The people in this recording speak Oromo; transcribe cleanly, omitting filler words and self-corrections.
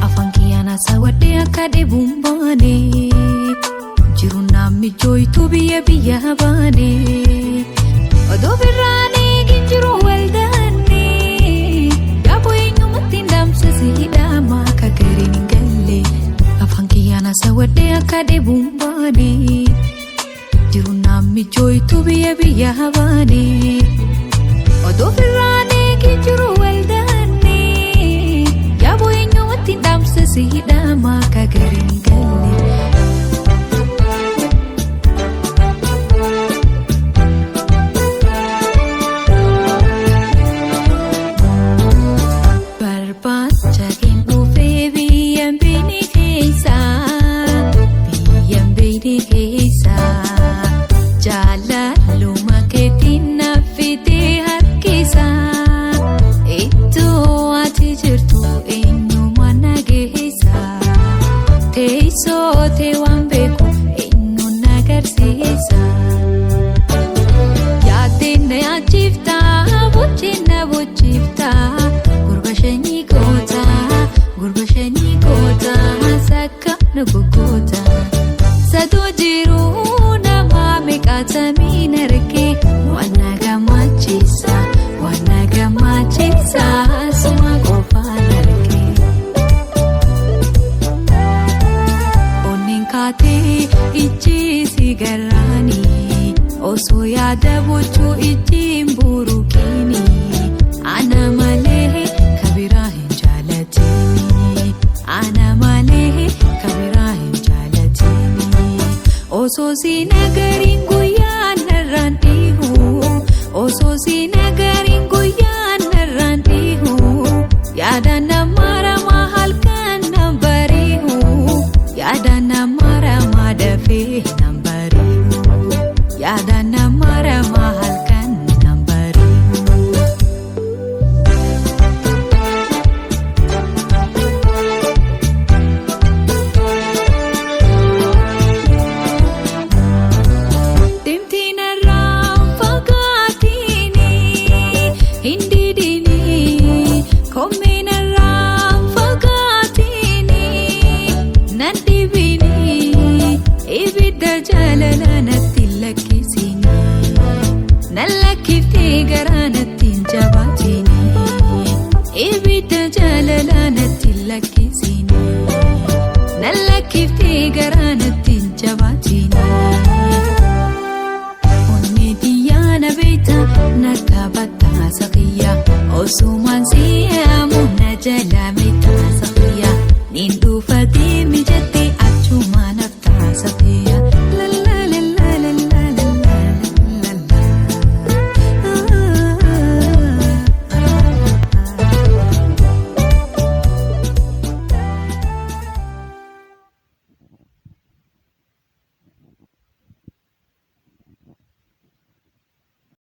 Afaan kiyyaan haasawwadhee akka dheebuun baane, jiruun namni jooytuu biyya biyya baane. Oduu birraan eegin jiru waldaanne, yaaboo eenyumatti hin dhaamsise hidhama akka gariin hin galle. Afaan kiyyaan haasawwadhee akka dheebuun baane, jiruun namni jooytuu biyya biyya baane. Oduu birraan eegin jiru waldaanne, yaaboo eenyumatti hin dhaamsise hidhama akka gariin hin galle. Barbaacha hin dhufee biyyaan beekne keessa, biyyaan beekne keessa, jaalaluma keetiin na fidee harkisa. Iddoo ati jirtu eenyuma na geessa? Teessoo tee waan beeku eenyu na agarsiisa? Yaaddeen na yaachifta, bocceen na boccifta, gurba shanyii goota, gurba shanyii goota, sakka na gogoota. Satoo jiruu nama meeqaatamiin argee, waan na gammachiisa, waan na gammachiisa, suma qofaan argee. Onneen kaatee ijji si garraanii, osoo yaada bochuu ijji hin buruqiini. Ana malee kabiraa hin jaalatini. Ana malee kabiraa hin jaalatini. Osoo si nagariin guyyaa narraan dhiihu. Osoo si nagariin guyyaa narraan dhiihu. Yaada nama ramaa halkan nan bariihu. Yaada nama ramaa dafee nan bariihu. Yaada nama ramaa halkan nan bariihu. Deemtiin irraan fagaatini hin didini, koomeen irraan fagaatini nan dhibini, ibidda jaalala natti lakkisini, nan lakkiftee garaa natti hin jabaatini, ibidda jaalala natti lakkisini, nan lakkiftee garaa natti hin jabaatini. Onnee xiyyaana beekta na taphataa saqiyya, osumaan si'aamu na jala meetaa saqiyya, niin dhufatee.